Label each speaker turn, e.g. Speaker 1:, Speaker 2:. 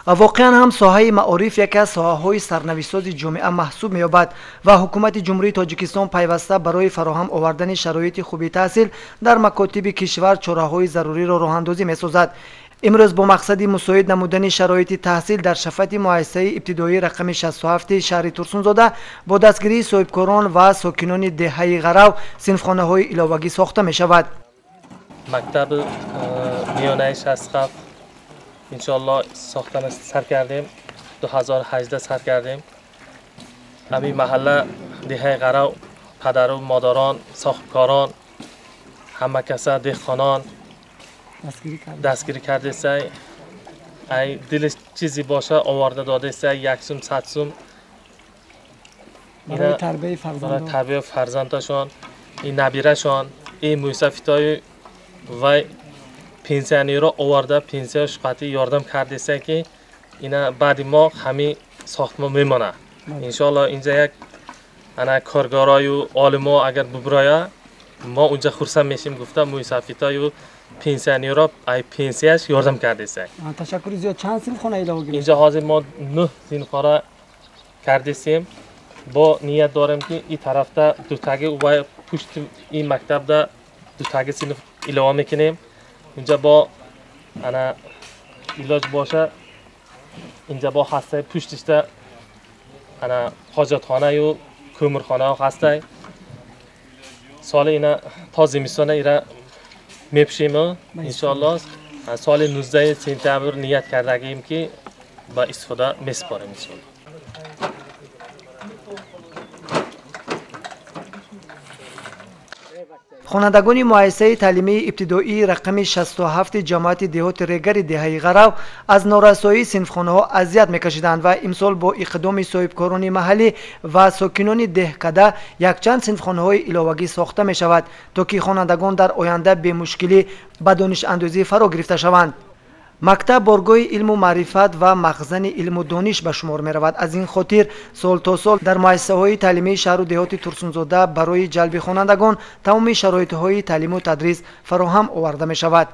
Speaker 1: Воқеан ҳам соҳаи маориф яке аз соҳаҳои сарнавиштсози ҷомеа маҳсуб меёбад ва ҳукумати Ҷумҳурии Тоҷикистон пайваста барои фароҳам овардани шароити хуби таҳсил дар макотиби кишвар чораҳои заруриро роҳандозӣ месозад. Имрӯз бо мақсади мусоид намудани шароити таҳсил дар шафати муассисаи ибтидоии рақами 67 шаҳри Турсунзода бо дастгирии соҳибкорон ва сокинони деҳаи Ғарав синфхонаҳои иловагӣ сохта мешавад.
Speaker 2: Мактаби миёнаи 67 иншоалло сохтан сар кардем, 2018 сар кардем. Ҳамин маҳалла деҳаи Ғарав падару модарон, соҳибкорон, ҳама каса деҳқонон дастгирӣ кардесай. Ай дилиш чизе боша оварда додесай, 1 сум 100 сум
Speaker 1: барои тарбияи фарзандон,
Speaker 2: барои тарбияи фарзандашон, ин набирашон, ин мӯйсафидҳои вай пенсионерро оварда пенсияш қатъи ёрдам кардесай, ки ина баъди мо ҳамин сохтмон мемонад. Иншоалло инҷа як ана коргарою олимо агар бубироя, мо унҷа хурсанд мешим, гуфта мӯйсафидҳою пенсионерро ай пенсияш ёрдам кардесай.
Speaker 1: Ташаккури зиёд. Чанд синфхона илова гирифт?
Speaker 2: Инҷа ҳозир мо 9 синфхона кардесем. Бо ният дорем, ки ин тарафта дутаги вай пушти ин мактабда дутаги синф илова мекунем. Инҷа бо ана илоҷ боша инҷа бо ҳастай пуштишда ана ҳоҷатхонаю кӯмирхонаҳо ҳастай. Соли ина то зимистона ира мепӯшему иншоалло соли 19 сентябр ният кардагием, ки ба истифода месупорем иншоалло.
Speaker 1: Хонандагони муассисаи таълимии ибтидоии рақами 67 ҷамоати деҳоти Регари деҳаи Ғарав аз норасоии синфхонаҳо азият мекашиданд ва имсол бо иқдоми соҳибкорони маҳаллӣ ва сокинони деҳкада якчанд синфхонаҳои иловагӣ сохта мешавад, то ки хонандагон дар оянда бемушкилӣ ба донишандозӣ фаро гирифта шаванд. Мактаб боргоҳи илму маърифат ва махзани илму дониш ба шумор меравад. Аз ин хотир сол то сол дар муассисаҳои таълимии шаҳру деҳоти Турсунзода барои ҷалби хонандагон тамоми шароитҳои таълиму тадрис фароҳам оварда мешавад.